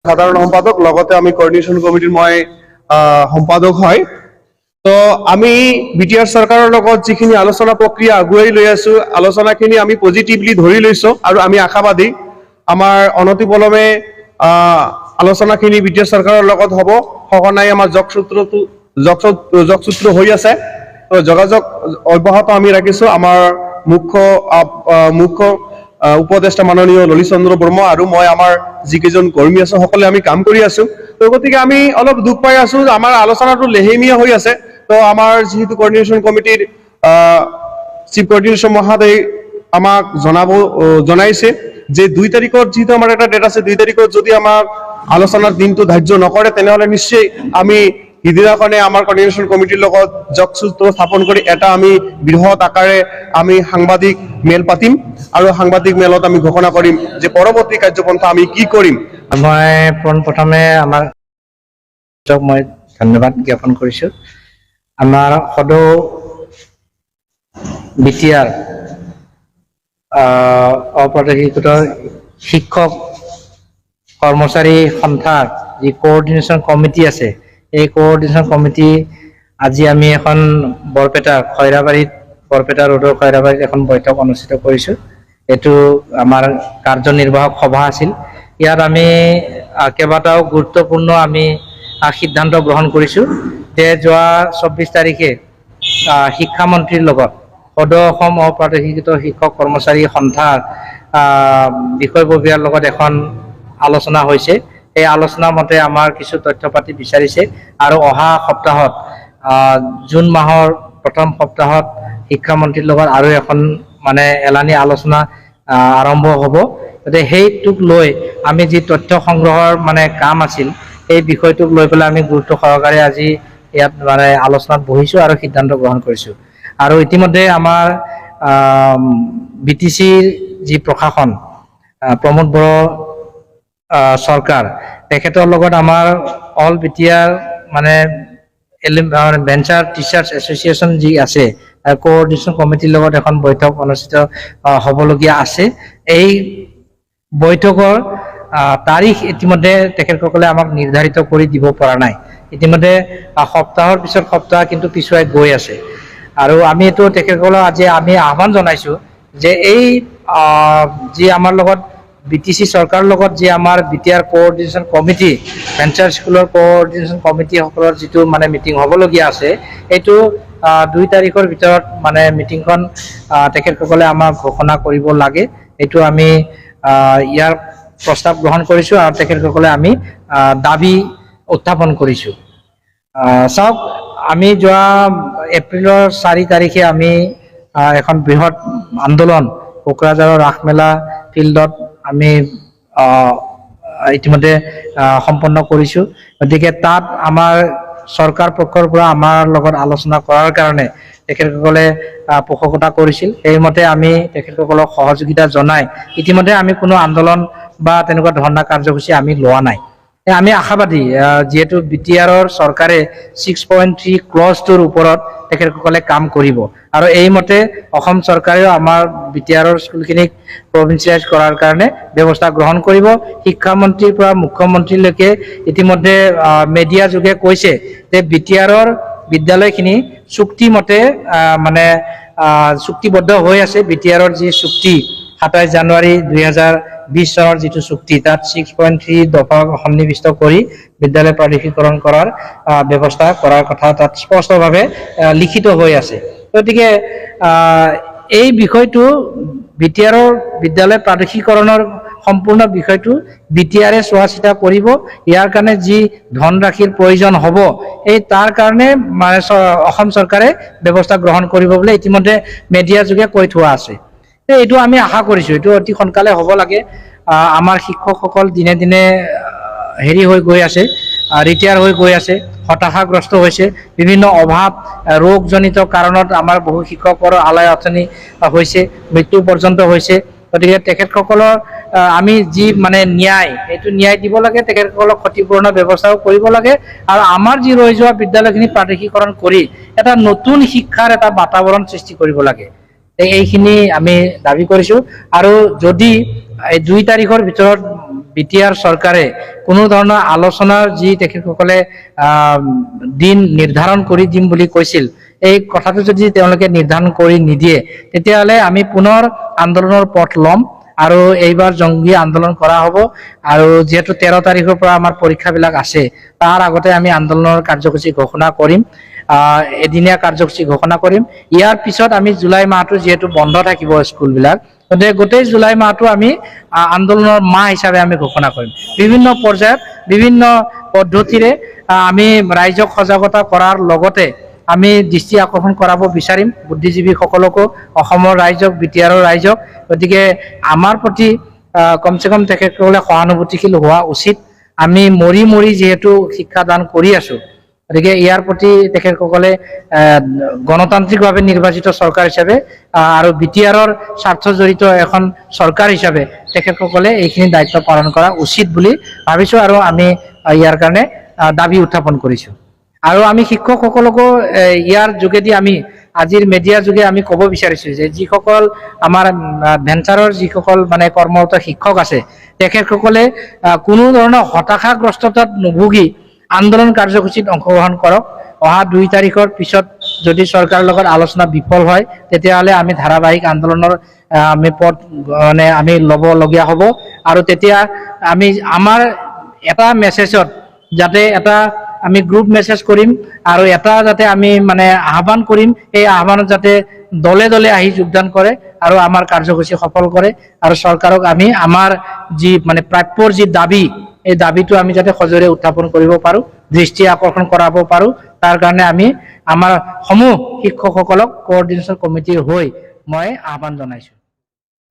সাধাৰণ সম্পাদক, লগতে আমি কৰ্ডিনেশ্যন কমিটিৰ মই সম্পাদক হয়। তো আমি বিটিআৰ চৰকাৰৰ লগত যিখিনি আলোচনা প্ৰক্ৰিয়া আগুৱাই লৈ আছো, আলোচনাখিনি আমি পজিটিভলি ধৰি লৈছো আৰু আমি আশাবাদী আমাৰ অনতিপলমে আলোচনাখিনি বিটিআৰ চৰকাৰৰ লগত হ'ব। সঘনাই আমাৰ যোগসূত্ৰ হৈ আছে। তো যোগাযোগ অব্যাহত আমি ৰাখিছো। আমাৰ মুখ্য উপদেষ্টা মাননীয় ললিত চন্দ্ৰ ব্ৰহ্ম আৰু মই, আমাৰ যিকেইজন কৰ্মী আছে, সকলোৱে আমি কাম কৰি আছো। তো গতিকে আমি অলপ দুখ পাই আছো যে আমাৰ আলোচনাটো লেহেমীয়া হৈ আছে। তো আমাৰ যিহেতু কৰ্ডিনেশ্যন কমিটিৰ চিফ কৰ্ডিনেশ্যন মহাশয় আমাক জনাইছে যে 2 তাৰিখত যিহেতু আমাৰ এটা ডেট আছে, 2 তাৰিখত যদি আমাক আলোচনাৰ দিনটো ধাৰ্য নকৰে, তেনেহ'লে নিশ্চয় আমি সিদিনাখনে আমাৰ কৰ্ডিনেশ্যন কমিটিৰ লগত যোগসূত্ৰ স্থাপন কৰি এটা আমি বৃহৎ আকাৰে আমি সাংবাদিক মেল পাতিম আৰু সাংবাদিক মেলত আমি ঘোষণা কৰিম যে পৰৱৰ্তী কাৰ্যপন্থা আমি কি কৰিম। মই পোনপ্ৰথমে আমাৰ মই ধন্যবাদ জ্ঞাপন কৰিছোঁ। আমাৰ সদৌ বিটিআৰ অপ্ৰাদেশীকৃত শিক্ষক কৰ্মচাৰী সন্থাৰ যি কোঅৰ্ডিনেশ্যন কমিটি আছে, এই কোঅৰ্ডিনেশ্যন কমিটি আজি আমি এখন বৰপেটা খৈৰাবাৰীত, বৰপেটা ৰোডৰ খৈৰাবাৰীত এখন বৈঠক অনুষ্ঠিত কৰিছোঁ। এইটো আমাৰ কাৰ্যনিৰ্বাহক সভা আছিল। ইয়াত আমি কেইবাটাও গুৰুত্বপূৰ্ণ আমি সিদ্ধান্ত গ্ৰহণ কৰিছোঁ যে যোৱা 24 তাৰিখে শিক্ষামন্ত্ৰীৰ লগত সদৌ অসম অপ্ৰাদেশীকৃত শিক্ষক কৰ্মচাৰী সন্থাৰ বিষয়ববীয়াৰ লগত এখন আলোচনা হৈছে। সেই আলোচনা মতে আমাৰ কিছু তথ্য পাতি বিচাৰিছে আৰু অহা সপ্তাহত জুন মাহৰ প্ৰথম সপ্তাহত শিক্ষামন্ত্ৰীৰ লগত আৰু এখন মানে এলানি আলোচনা আৰম্ভ হ'ব। গতিকে সেইটোক লৈ আমি যি তথ্য সংগ্ৰহৰ মানে কাম আছিল, সেই বিষয়টোক লৈ পেলাই আমি গুৰুত্ব সহকাৰে আজি ইয়াত মানে আলোচনাত বহিছোঁ আৰু সিদ্ধান্ত গ্ৰহণ কৰিছোঁ। আৰু ইতিমধ্যে আমাৰ বিটিচিৰ যি প্ৰশাসন, প্ৰমোদ বড়ো চৰকাৰ, তেখেতৰ লগত আমাৰ অল বিটিআৰ মানে ভেঞ্চাৰ টিচাৰ্ছ এছ'চিয়েশ্যন যি আছে, কোঅৰ্ডিনেশ্যন কমিটিৰ লগত এখন বৈঠক অনুষ্ঠিত হ'বলগীয়া আছে। এই বৈঠকৰ তাৰিখ ইতিমধ্যে তেখেতসকলে আমাক নিৰ্ধাৰিত কৰি দিব পৰা নাই। ইতিমধ্যে সপ্তাহৰ পিছত সপ্তাহ কিন্তু পিছুৱাই গৈ আছে। আৰু আমি এইটো তেখেতসকলক আজি আমি আহ্বান জনাইছোঁ যে এই যি আমাৰ লগত বিটিচি চৰকাৰৰ লগত যি আমাৰ বিটিআৰ কোঅৰ্ডিনেশ্যন কমিটি, ভেঞ্চাৰ স্কুলৰ কোঅৰ্ডিনেশ্যন কমিটিসকলৰ যিটো মানে মিটিং হ'বলগীয়া আছে, এইটো 2 তাৰিখৰ ভিতৰত মানে মিটিংখন তেখেতসকলে আমাক ঘোষণা কৰিব লাগে। এইটো আমি ইয়াৰ প্ৰস্তাৱ গ্ৰহণ কৰিছোঁ আৰু তেখেতসকলে আমি দাবী উত্থাপন কৰিছোঁ। চাওক, আমি যোৱা এপ্ৰিলৰ 4 তাৰিখে আমি এখন বৃহৎ আন্দোলন কোকৰাঝাৰৰ ৰাসমেলা ফিল্ডত আমি ইতিমধ্যে সম্পন্ন কৰিছোঁ। গতিকে তাত আমাৰ চৰকাৰ পক্ষৰ পৰা আমাৰ লগত আলোচনা কৰাৰ কাৰণে তেখেতসকলে পোষকতা কৰিছিল। সেইমতে আমি তেখেতসকলক সহযোগিতা জনাই ইতিমধ্যে আমি কোনো আন্দোলন বা তেনেকুৱা ধৰ্ণা কাৰ্যসূচী আমি লোৱা নাই। আমি আশাবাদী, যিহেতু বিটিআৰৰ চৰকাৰে 6.3 ক্লজটোৰ ওপৰত তেখেতসকলে কাম কৰিব আৰু এইমতে অসম চৰকাৰেও আমাৰ বিটিআৰৰ স্কুলখিনিক প্ৰভিঞ্চিয়েলাইজ কৰাৰ কাৰণে ব্যৱস্থা গ্ৰহণ কৰিব। শিক্ষামন্ত্ৰীৰ পৰা মুখ্যমন্ত্ৰীলৈকে ইতিমধ্যে মেডিয়া যোগে কৈছে যে বিটিআৰৰ বিদ্যালয়খিনি চুক্তিমতে মানে চুক্তিবদ্ধ হৈ আছে। বিটিআৰৰ যি চুক্তি, 27 জানুৱাৰী 2020 চনৰ যিটো চুক্তি, তাত 6.3 দফা সন্নিৱিষ্ট কৰি বিদ্যালয় প্ৰাদেশিকৰণ কৰাৰ ব্যৱস্থা কৰাৰ কথা তাত স্পষ্টভাৱে লিখিত হৈ আছে। গতিকে এই বিষয়টো, বিটিআৰৰ বিদ্যালয় প্ৰাদেশিকৰণৰ সম্পূৰ্ণ বিষয়টো বিটিআৰে চোৱা চিতা কৰিব। ইয়াৰ কাৰণে যি ধনৰাশিৰ প্ৰয়োজন হ'ব, এই তাৰ কাৰণে মানে অসম চৰকাৰে ব্যৱস্থা গ্ৰহণ কৰিব বুলি ইতিমধ্যে মেডিয়া যোগে কৈ থোৱা আছে। এইটো আমি আশা কৰিছোঁ, এইটো অতি সোনকালে হ'ব লাগে। আমাৰ শিক্ষকসকল দিনে দিনে হেৰি হৈ গৈ আছে, ৰিটায়াৰ হৈ গৈ আছে, হতাশাগ্ৰস্ত হৈছে। বিভিন্ন অভাৱ, ৰোগজনিত কাৰণত আমাৰ বহু শিক্ষকৰ আলাই আথনি হৈছে, মৃত্যু পৰ্যন্ত হৈছে। গতিকে তেখেতসকলৰ আমি যি মানে ন্যায়, সেইটো ন্যায় দিব লাগে। তেখেতসকলক ক্ষতিপূৰণৰ ব্যৱস্থাও কৰিব লাগে আৰু আমাৰ যি ৰৈ যোৱা বিদ্যালয়খিনি প্ৰাদেশিকৰণ কৰি এটা নতুন শিক্ষাৰ এটা বাতাবৰণ সৃষ্টি কৰিব লাগে। এইখিনি আমি দাবী কৰিছোঁ। আৰু যদি এই 2 তাৰিখৰ ভিতৰত বিটিআৰ চৰকাৰে কোনো ধৰণৰ আলোচনাৰ যি তেখেতসকলে দিন নিৰ্ধাৰণ কৰি দিম বুলি কৈছিল, এই কথাটো যদি তেওঁলোকে নিৰ্ধাৰণ কৰি নিদিয়ে, তেতিয়াহ'লে আমি পুনৰ আন্দোলনৰ পথ ল'ম আৰু এইবাৰ জংগী আন্দোলন কৰা হ'ব। আৰু যিহেতু 13 তাৰিখৰ পৰা আমাৰ পৰীক্ষাবিলাক আছে, তাৰ আগতে আমি আন্দোলনৰ কাৰ্যসূচী ঘোষণা কৰিম, এদিনীয়া কাৰ্যসূচী ঘোষণা কৰিম। ইয়াৰ পিছত আমি জুলাই মাহটো যিহেতু বন্ধ থাকিব স্কুলবিলাক, গতিকে গোটেই জুলাই মাহটো আমি আন্দোলনৰ মাহ হিচাপে আমি ঘোষণা কৰিম। বিভিন্ন পৰ্যায়ত বিভিন্ন পদ্ধতিৰে আমি ৰাইজক সজাগতা কৰাৰ লগতে আমি দৃষ্টি আকৰ্ষণ কৰাব বিচাৰিম বুদ্ধিজীৱীসকলকো, অসমৰ ৰাইজক, বিটিআৰৰ ৰাইজক। গতিকে আমাৰ প্ৰতি কমচে কম তেখেতসকলে সহানুভূতিশীল হোৱা উচিত। আমি মৰি মৰি যিহেতু শিক্ষাদান কৰি আছো, গতিকে ইয়াৰ প্ৰতি তেখেতসকলে গণতান্ত্ৰিকভাৱে নিৰ্বাচিত চৰকাৰ হিচাপে আৰু বিটিআৰৰ স্বাৰ্থ জড়িত এখন চৰকাৰ হিচাপে তেখেতসকলে এইখিনি দায়িত্ব পালন কৰা উচিত বুলি ভাবিছো আৰু আমি ইয়াৰ কাৰণে দাবী উত্থাপন কৰিছো। আৰু আমি শিক্ষকসকলকো ইয়াৰ যোগেদি আমি আজিৰ মেডিয়া যোগে আমি ক'ব বিচাৰিছো যে যিসকল আমাৰ ভেঞ্চাৰৰ যিসকল মানে কৰ্মৰত শিক্ষক আছে, তেখেতসকলে কোনো ধৰণৰ হতাশাগ্ৰস্ততাত নুভুগি আন্দোলন কাৰ্যসূচীত অংশগ্ৰহণ কৰক। অহা 2 তাৰিখৰ পিছত যদি চৰকাৰৰ লগত আলোচনা বিফল হয়, তেতিয়াহ'লে আমি ধাৰাবাহিক আন্দোলনৰ আমি পথ মানে আমি ল'বলগীয়া হ'ব। আৰু তেতিয়া আমি আমাৰ এটা মেছেজত যাতে এটা আমি গ্ৰুপ মেছেজ কৰিম আৰু এটা যাতে আমি মানে আহ্বান কৰিম, এই আহ্বানত যাতে দলে দলে আহি যোগদান কৰে আৰু আমাৰ কাৰ্যসূচী সফল কৰে আৰু চৰকাৰক আমি আমাৰ যি মানে প্ৰাপ্যৰ যি দাবী, এই দাবীটো আমি যাতে সজোৰে উত্থাপন কৰিব পাৰোঁ, দৃষ্টি আকৰ্ষণ কৰাব পাৰোঁ, তাৰ কাৰণে আমি আমাৰ সমূহ শিক্ষকসকলক কোঅৰ্ডিনেশ্যন কমিটিৰ হৈ মই আহ্বান জনাইছোঁ।